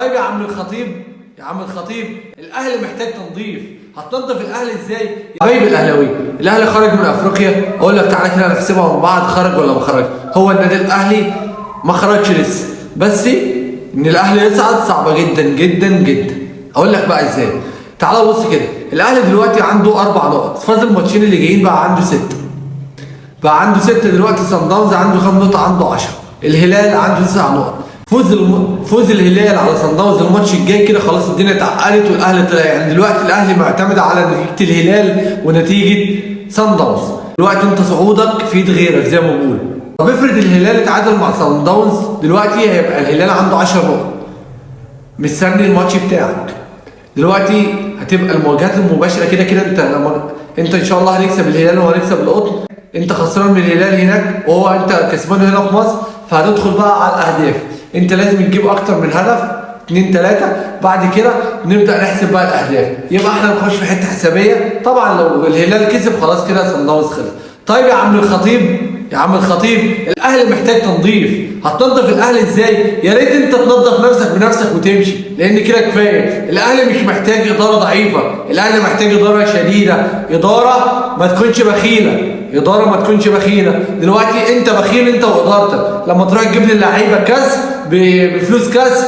طيب يا عم الخطيب، يا عم الخطيب، الاهلي محتاج تنظيف. هتنظف الاهلي ازاي يا حبيب الاهلاوي؟ الاهلي خرج من افريقيا، اقول لك تعالى كده نحسبها مع بعض، خرج ولا ما خرج؟ هو النادي الاهلي ما خرجش لسه، بس ان الاهلي يصعد صعبة جدا جدا جدا. اقول لك بقى ازاي. تعالى بص كده، الاهلي دلوقتي عنده 4 نقط، فاز الماتشين اللي جايين بقى عنده 6، بقى عنده 6 دلوقتي. صن داونز عنده كام نقطة؟ عنده 10. الهلال عنده 9 نقط. فوز الهلال على صن داونز الماتش الجاي كده خلاص الدنيا اتعقدت والاهلي طلع. يعني دلوقتي الاهلي معتمد على نتيجة الهلال ونتيجة صن داونز. دلوقتي انت صعودك في ايد غيرك زي ما بقول. طب افرض الهلال اتعادل مع صن داونز، دلوقتي هيبقى الهلال عنده 10 نقط، مستني الماتش بتاعك. دلوقتي هتبقى المواجهات المباشرة كده كده، انت لما انت ان شاء الله هنكسب الهلال وهنكسب القطن، انت خسران من الهلال هناك وهو انت كسبان هنا في مصر، فهتدخل بقى على الاهداف. انت لازم تجيب اكتر من هدف، 2 3، بعد كده نبدا نحسب بقى الاهداف. يبقى احنا نخش في حتة حسابيه. طبعا لو الهلال كسب خلاص كده صن داونز خلص. طيب يا عم الخطيب، يا عم الخطيب، الاهلي محتاج تنظيف. هتنظف الاهلي ازاي؟ يا ريت انت تنظف نفسك بنفسك وتمشي، لان كده كفاية. الاهلي مش محتاج ادارة ضعيفة، الاهلي محتاج ادارة شديدة، ادارة ما تكونش بخيله، ادارة ما تكونش بخيله. دلوقتي انت بخيل انت وادارتك، لما تروح تجيب لي اللعيبة كاس بفلوس كاس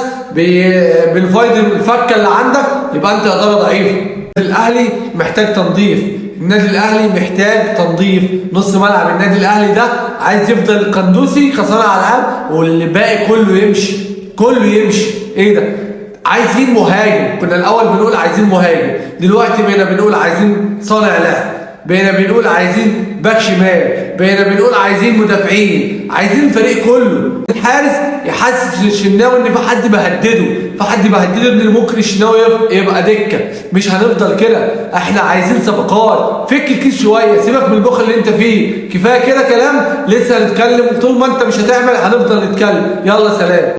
بالفايد الفكه اللي عندك، يبقى انت ادارة ضعيفة. الاهلي محتاج تنظيف، النادي الاهلي محتاج تنظيف. نص ملعب النادي الاهلي ده عايز يفضل القندوسي كصانع العاب واللي باقي كله يمشي، كله يمشي. ايه ده؟ عايزين مهاجم. كنا الاول بنقول عايزين مهاجم، دلوقتي بقينا بنقول عايزين صانع لعب، بقينا بنقول عايزين باك شمال، بقينا بنقول عايزين مدافعين، عايزين الفريق كله. الحارس يحسس الشناوي ان في حد بيهدده، في حد بيهدده ان ممكن الشناوي يبقى دكه. مش هنفضل كده، احنا عايزين صفقات. فك الكيس شوية، سيبك من البخل اللي انت فيه. كفاية كده كلام، لسه هنتكلم طول ما انت مش هتعمل هنفضل نتكلم. يلا سلام.